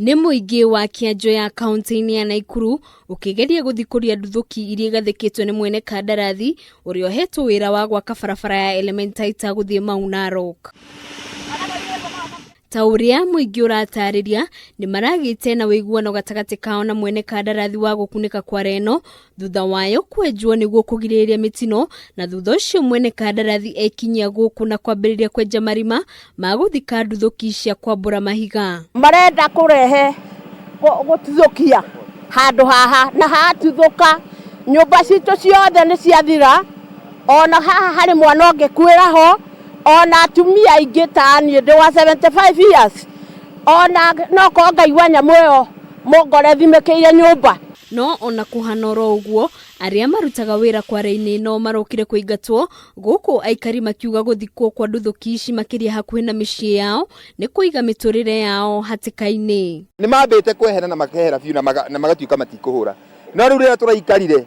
Nĩ mũingĩ wa Kĩanjoya kaunti-inĩ ya Naikuru ũkĩgeria gũthikũria nduthũki iria igathĩkĩtwo nĩ mwene kandarathi ũrĩa ũhetwo wĩra wa gwaka barabara ya Elementaita gũthiĩ Mau Narok. Ta ũrĩa mũingĩ ũratarĩria, nĩ maragĩte na ũiguano gatagatĩ kao na mwene kandarathi wa gũkunĩka kwara ĩno thutha wayo kwenjwo nĩguo kũgirĩrĩria mĩtino, na thutha ũcio mwene kandarathi ekinyia gũkũ na kwambĩrĩria kwenja marima ma gũthika nduthũki cia kwambũra mahiga. Marenda kũrehe gũtuthũkia handũ haha na hatuthũka nyũmba citũ ciothe nĩ ciathira, ona haha harĩ mwana ũngĩkuĩra ho, ona atumia aingĩ ta niĩ ndĩ wa 75 years, ona no korwo ngaigua nyamũ ĩyo mũngore thimĩkĩire nyũmba. No ona kũhana oro ũguo, arĩa marutaga wĩra kware-inĩ ĩno marokire kũingatwo, gũkũ aikari makiuga gũthikwo kwa nduthũki ici makĩria hakuhĩ na mĩciĩ yao nĩ kũiga mĩtũrĩre yao hatĩka-inĩ. Nĩ mambĩte kwehera na makehera biũ na magatuĩka matikũhũra. No rĩu rĩrĩa tũraikarire,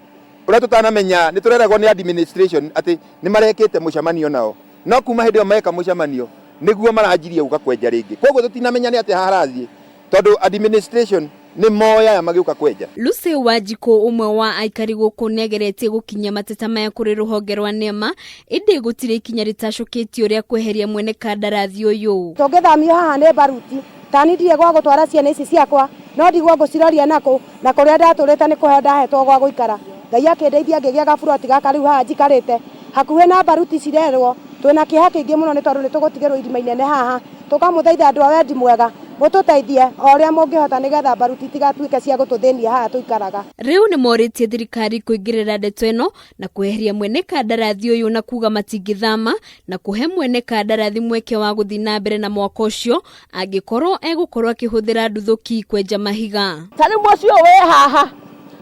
ũrĩa tũtanamenya, nĩ tũreragwo nĩ administration atĩ nĩ marekĩte mũcemanio nao. No kuma hĩndĩ ĩyo meka mũcemanio, nĩguo maranjirie gũka kwenja rĩngĩ. Kwoguo tũtinamenya nĩ atĩa harathiĩ, tondũ administration nĩ moĩ aya magĩũka kwenja. Lucy Wanjikũ ũmwe wa aikari gũkũ nĩageretie gũkinyia mateta maya kũrĩ rũhonge rwa NEMA ĩndĩ gũtirĩ ikinya rĩtacũkĩtio rĩa kweheria mwene kandarathi ũyũ. Tũngĩthamio haha nĩ baruti, tani ndirĩ gwa gũtwara ciana ici ciakwa, no ndigwo ngũciroria nakũ, na kũrĩa ndatũrĩte nĩ kũheo ndahetwo gwa gũikara. Ngai akĩndeithia ngĩgĩa gaburoti gaka rĩu haha njikarĩte, hakuhĩ na baruti cirerwo. Twĩna kĩeha kĩingĩ mũno nĩ tondũ nĩ tũgũtigĩrwo irima inene haha. Tũkamũthaitha andũ a wendi mwega mũtũteithie o ũrĩa mũngĩhota nĩgetha mbaruti itigatuĩke cia gũtũthĩnia haha tũikaraga. Rĩu nĩ morĩtie thirikari kũingĩrĩra ndeto ĩno na kweheria mwene kandarathi ũyũ na kuga matingĩthama na kũhe mwene kandarathi mweke wa gũthiĩ na mbere na mwako ũcio angĩkorwo egũkorwo akĩhũthĩra nduthũki kwenja mahiga. Ta rĩu mũciĩ ũyũ wĩ haha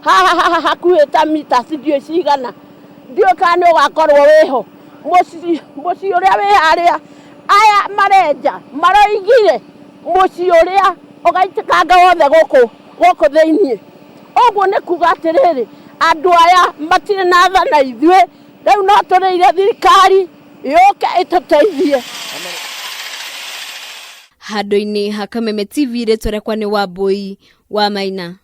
haha haha hakuhĩ ta mita ndiũĩ cigana, ndiũĩ kana nĩ ũgakorwo wĩho. Mũciĩ mũciĩ ũrĩa wĩ harĩa aya marenja maroigire mũciĩ ũrĩa ũgaitĩkanga wothe gũkũ gũkũ thĩiniĩ. Ũguo nĩ kuga atĩrĩrĩ, andũ aya matirĩ na tha na ithuĩ, rĩu no tũrĩire thirikari yũke ĩtũteithie. Handũ-inĩ ha Kameme TV rĩtwa rĩakwa nĩ Wambũi wa Maina.